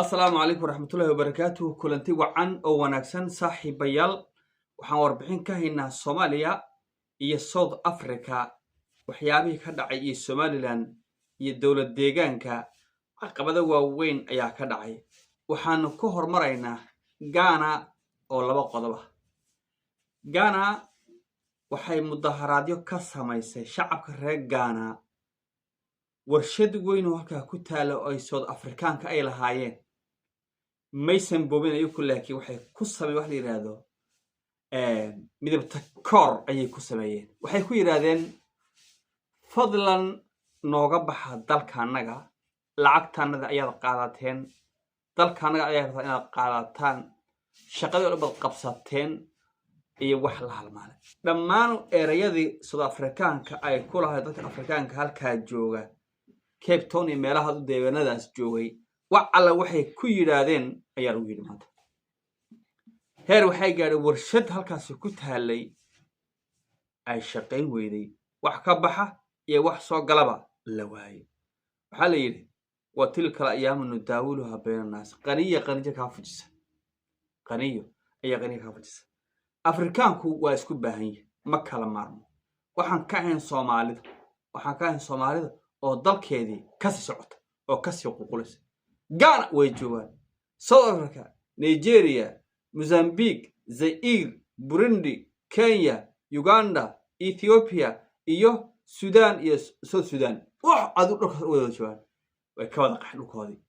Asalaamu calaykum waraxmatullahi wabarakaatuh. Kulanti wacan oo wanaagsan, saaxiibayaal. Waxaan warbixin ka haynaa Soomaaliya iyo South Africa, waxyaabihii ka dhacay, iyo Somaliland iyo dowlad deegaanka. Caqabado waaweyn ayaa ka dhacay. Waxaanu ka hormaraynaa Ghana oo laba qodob ah. Ghana waxay mudaharaadyo ka samaysay shacabka reer Ghana warshad weyn oo halkaa ku taala oo ay South Afrikaanka ay lahaayeen. Maysan boobin ayaku, laakiin waxay ku sameyen wax la yidhaahdo midabta koor ayay ku sameeyeen. Waxay ku yidhaahdeen: "Fadlan nooga baxa dalkaannaga, lacagtaannada ayaad qaadateen, dalkaannaga ayaad rabtaa inaad qaadataan, shaqadii o dhan baad qabsateen," iyo wax la halmaalay. Dhammaan erayadii South Afrikaanka ay ku lahayd dadka Afrikaanka halkaa jooga, Cape Town iyo meelaha u deegaanadaas joogay, wax alla waxay ku yidhaahdeen ayaa lagu yidhi. Maanta heer waxay gaadhay warshad halkaasi ku taallay ay shaqayn weyday, wax ka baxa iyo wax soo galaba la waayey. Waxaa la yidhi: وتلك الأيام نداولها بين الناس. Qaniya qanijo kaa fujisa, qaniyo ayaa qaniya kaa fujisa. Afrikaanku waa isku baahan yahay, ma kala maarmo. Waxaan ka ahayn Soomaalida, waxaan ka ahayn Soomaalida oo dalkeedii kasii socota oo kasii qulqulaysa. Ghana way joogaan, South Africa, Nigeria, Mozambique, Zaire, Burundi, Kenya, Uganda, Ethiopia iyo Sudan iyo South Sudan, wax adu dhulkaas u wada joogaan, way ka wada qaxeen dhulkoodii.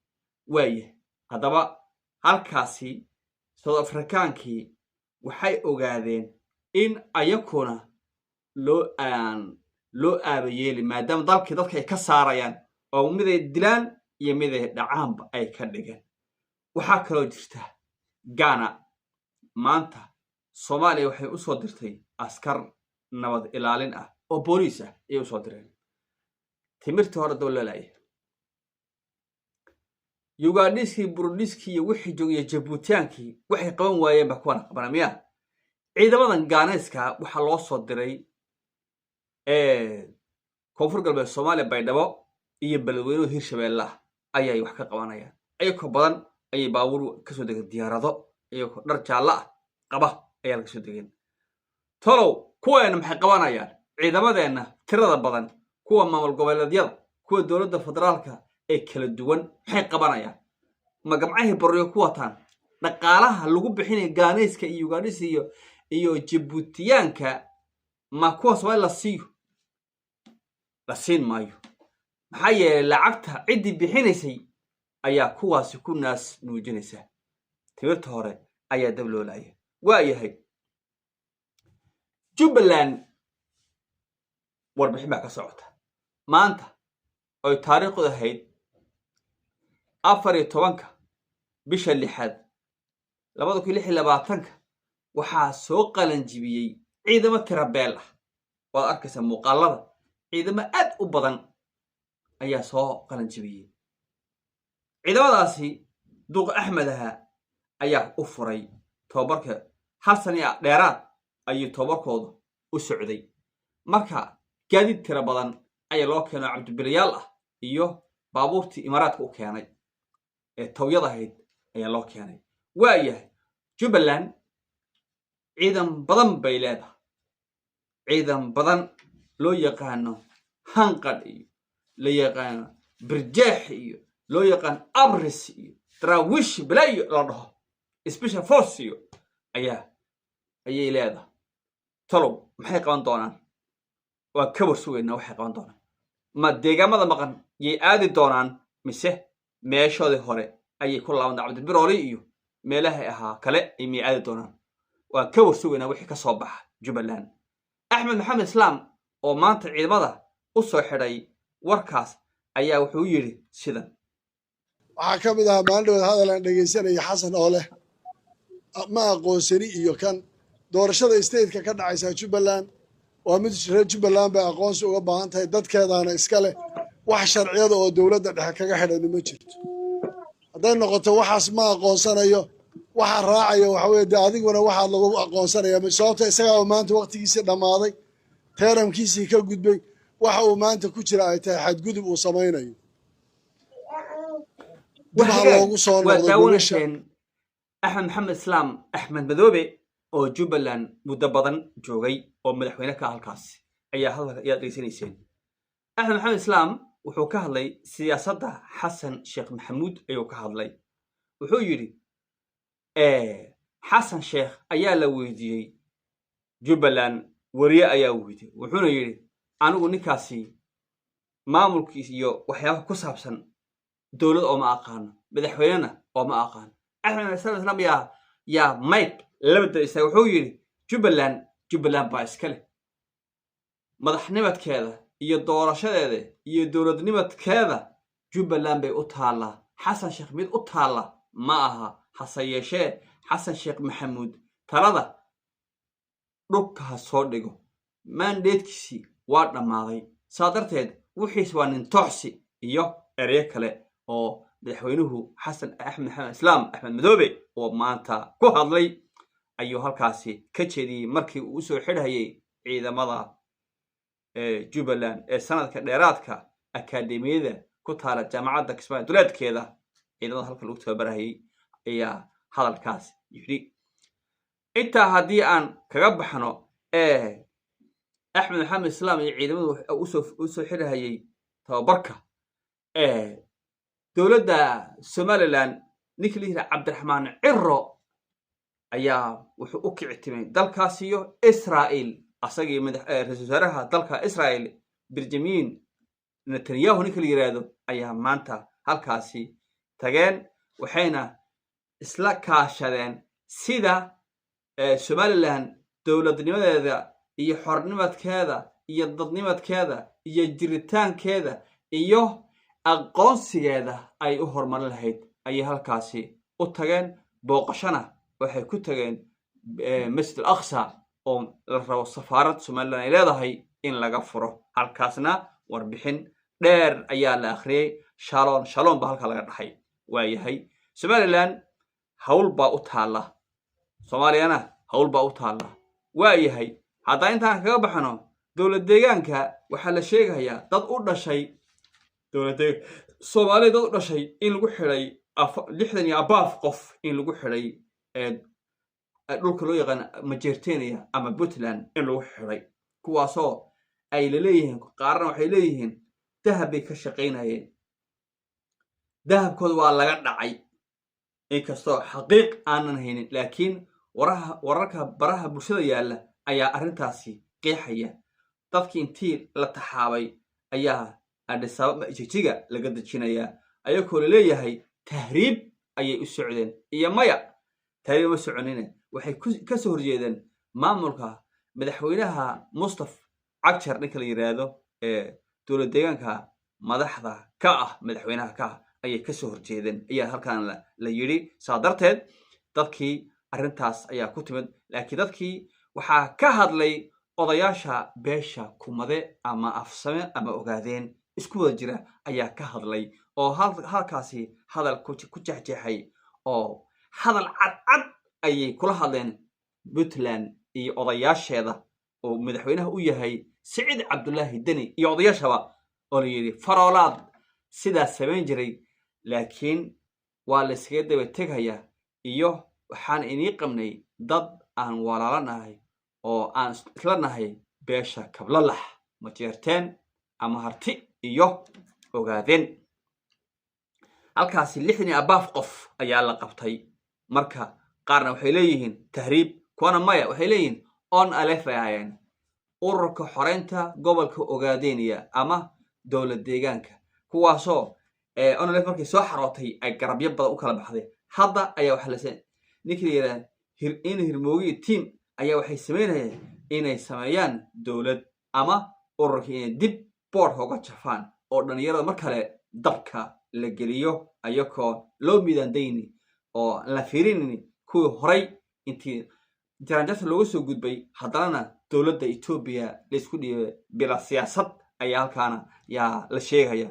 Waayah, haddaba halkaasi South Afrikaankii waxay ogaadeen in ayakuna loo aan loo aabayeeli, maadaama dalkii dadka ay ka saarayaan oo miday dilaan iyo miday dhacaanba ay ka dhigeen. Waxaa kaloo jirta Ghana maanta Soomaaliya waxay u soo dirtay askar nabad ilaalin ah oo booliis ah ayay usoo direen. Timirtii hore dowlalaya, Ugandhiskii, Burundiskii iyo wixii joogaya, Jabuutiyaankii waxay qaban waayeen ba kuwana qabana miya? Ciidamadan Gaanayska waxaa loo soo diray Koonfur Galbeed Soomaaliya, Baydhabo iyo Beledweynuhu Hirshabeelle ah ayay wax ka qabanayaan. Ayakoo badan ayay baabuur kasoo degeen, diyaarado, iyagoo dhar jaallo ah qaba ayaa laga soo degeen. Tolow kuweena maxay qabanayaan? Ciidamadeenna tirada badan, kuwa maamul goboleedyada, kuwa dowladda federaalka ee kala duwan, maxay qabanayaan? Ma gamcahii baryo ku wataan? Dhaqaalaha lagu bixinaya Gaanayska iyo Ugandhis iyo Jabuutiyaanka ma kuwa Soomaali la siiyo? La siin maayo. Maxaa yeelay, lacagta ciddii bixinaysay ayaa kuwaasi ku naas nuujinaysa. Timirta hore ayaa dab loolaya. Waa yahay, Jubbaland warbixin baa ka socota. Maanta oy taariikhdu ahayd 14-ka bisha lixaad 2026-ka, waxaa soo qalanjibiyey ciidamo tira beel ah. Waad arkaysaa muuqaalada, ciidamo aad u badan ayaa soo qalanjibiyey. Ciidamadaasi Duuq Axmed ahaa ayaa u furay tababarka. Hal sani dheeraad ayuu tababarkooda u socday. Marka gaadiid tiro badan ayaa loo keeno, cabdibilayaal ah, iyo baabuurtii Imaaraadka u keenay ee tawyada ahayd ayaa loo keenay. Waayahay, Jubbaland ciidan badan bay leedahay, ciidan badan loo yaqaano Hanqadh iyo la yaqaano Birjeex iyo loo yaqaano Abris iyo Daraawiish Balayo la dhaho, Special Force iyo ayay leedahay. Talow maxay qaban doonaan? Waa ka war sugaynaa waxay qaban doonaan. Ma deegaamada maqan yay aadi doonaan, mise meeshoodii hore ayay ku laaban? Cabdibirooli iyo meelahay ahaa kale miyay aadi doonaan? Waan ka war sugaynaa wixii ka soo baxa Jubbaland. Axmed Maxamed Islaam oo maanta ciidamada u soo xidhay warkaas ayaa wuxuu yidhi sidan: Waxaa ka mid ahaa maalin dhaweed hadal aan dhegaysanaya Xasan oo leh ma aqoonsani iyo kan doorashada stateka ka dhacaysa Jubbaland waa mid reer Jubbaland bay aqoonsi uga baahan tahay, dadkeedaana iska leh, wax sharciyada oo dowladda dhexe kaga xidhani ma jirto. Hadday noqoto waxaas ma aqoonsanayo, waxa raacaya waxa weye dee adiguna waxaad lagu aqoonsanaya, sababta isagaaba maanta waqtigiisii dhammaaday, termkiisii ka gudbay, waxa uu maanta ku jira ay tahay xadgudub uu samaynayo. Dib ha loogu soo Waa noqdo gogasha. daawanayseen Axmed Maxamed Islaam, Axmed Madoobe, oo Jubbaland muddo badan joogay oo madaxweyne ka ah halkaasi ayaa hadalka ayaad dhegeysanayseen. Axmed Maxamed Islaam wuxuu ka hadlay siyaasadda Xasan Sheekh Maxamuud ayuu ka hadlay. Wuxuu yidhi, Xasan Sheekh ayaa la weydiiyey Jubbaland, weriye ayaa weydiiyey, wuxuuna yidhi: "Anigu ninkaasi maamulkiis iyo waxyaabaha ku saabsan dowlad ooma aqaano, madaxweynena ooma aqaano." Axmed Maxamed Islaam yaa mike laba daba istaagay. Wuxuu yidhi: "Jubbaland, Jubbaland baa iska leh madaxnimadkeeda iyo doorashadeeda iyo dowladnimadkeeda. Jubbaland bay u taallaa, Xasan Sheekh mid u taalla ma aha. Hase yeeshee Xasan Sheekh Maxamuud talada dhulka ha soo dhigo, mandatekiisii waa dhammaaday, saa darteed wixiis waa nin tooxsi." Iyo ereyo kale oo madaxweynuhu Xasan Axmed Maxamed Islaam, Axmed Madoobe, oo maanta ku hadlay ayuu halkaasi ka jeediyey markii uu usoo xidhayay ciidamada Jubbaland ee sanadka dheeraadka akaademiyada ku taala Jaamacadda Kismaayo duleedkeeda. Ciidamada halka lagu tababarahayay ayaa hadalkaas yidhi. Intaa haddii aan kaga baxno Axmed Maxamed Islaam iyo ciidamadu usoo xidhahayay tababarka, dowladda Somaliland ninkii la yidhaha Cabdiraxmaan Ciro ayaa wuxuu u kici timay dalkaas iyo Israel, asagii ra-isul wasaaraha dalka Israel Benjamin Netanyahu ninka la yidhaahdo ayaa maanta halkaasi tageen, waxayna isla kaashadeen sida Somaliland dowladnimadeeda iyo xornimadkeeda iyo dadnimadkeeda iyo jiritaankeeda iyo aqoonsigeeda ay u horumarin lahayd ayay halkaasi u tageen. Booqashana waxay ku tageen Masjid al Aqsa, oo la rabo safaarad Somaliland ay leedahay in laga furo halkaasna. Warbixin dheer ayaa la akhriyey. Shalom shalom baa halkaa laga dhaxay. Waayahay, Somaliland hawl baa u taalla, Soomaaliyana hawl baa u taalla. Waayahay, haddaan intaan kaga baxno dowlad deegaanka, waxaa la sheegayaa dad u dhashay dowlad Soomaaliya, dad u dhashay in lagu xidhay, 60 iyo above qof in lagu xidhay dhulka loo yaqaan Majeertenia ama Puntland in lagu xidhay, kuwaasoo ay laleeyihiin, qaarna waxay leeyihiin dahab bay ka shaqaynayeen, dahabkooda waa laga dhacay, inkastoo xaqiiq aanan haynin, laakiin wararka baraha bulshada yaalla ayaa arrintaasi qeexaya. Dadkii intii la taxaabay ayaa Adhisababa, Jigjiga laga dejinayaa, ayagoo laleeyahay tahriib ayay u socdeen. Iyo maya, tahriib ma soconine, waxay ka soo horjeedeen maamulka madaxweynaha Mustaf Cagjar ninka la yidhaahdo ee dowlad deegaanka madaxda ka ah, madaxweynaha ka ah ayay kasoo horjeedeen ayaa halkan la yidhi. Saa darteed dadkii arrintaas ayaa ku timid, laakiin dadkii waxaa ka hadlay odayaasha beesha Kumade ama Afsame ama Ogaadeen isku wada jira ayaa ka hadlay oo halkaasi hadal ku jexjeexay, oo hadal cadcad ayay kula hadleen Puntland iyo odayaasheeda oo madaxweynaha u yahay Siciid Cabdulaahi Deni iyo odayaashaba, oo la yidhi faroolaad sidaas samayn jiray, laakiin waa la iskaga daba tegaya, iyo waxaan inii qabnay dad aan walaalanahay oo aan isla nahay beesha Kablalax, Majeerteen ama Harti iyo Ogaadeen. Halkaasi 60 iyo above qof ayaa la qabtay. Marka qaarna waxay leeyihiin tahriib, kuwana maya, waxay leeyihiin ONLF ay ahaayeen, Ururka Xoreynta Gobolka Ogaadeniya ama dowlad deegaanka, kuwaasoo ONLF markay soo xarootay ay garabyo badan u kala baxday. Hadda ayaa waxaa lase ninkii la yidhaha in Hirmoogiyi team ayaa waxay samaynayeen inay sameeyaan dowlad ama ururkii inay dib boodhka uga jafaan oo dhalinyarada mar kale dabka la geliyo, ayakoo loo midaandayni oo la fiirinayni kuwii horay intii jaranjarta looga soo gudbay. Haddanana dowladda Etoobiya laysku dhiibay bila siyaasad ayaa halkaana yaa la sheegaya.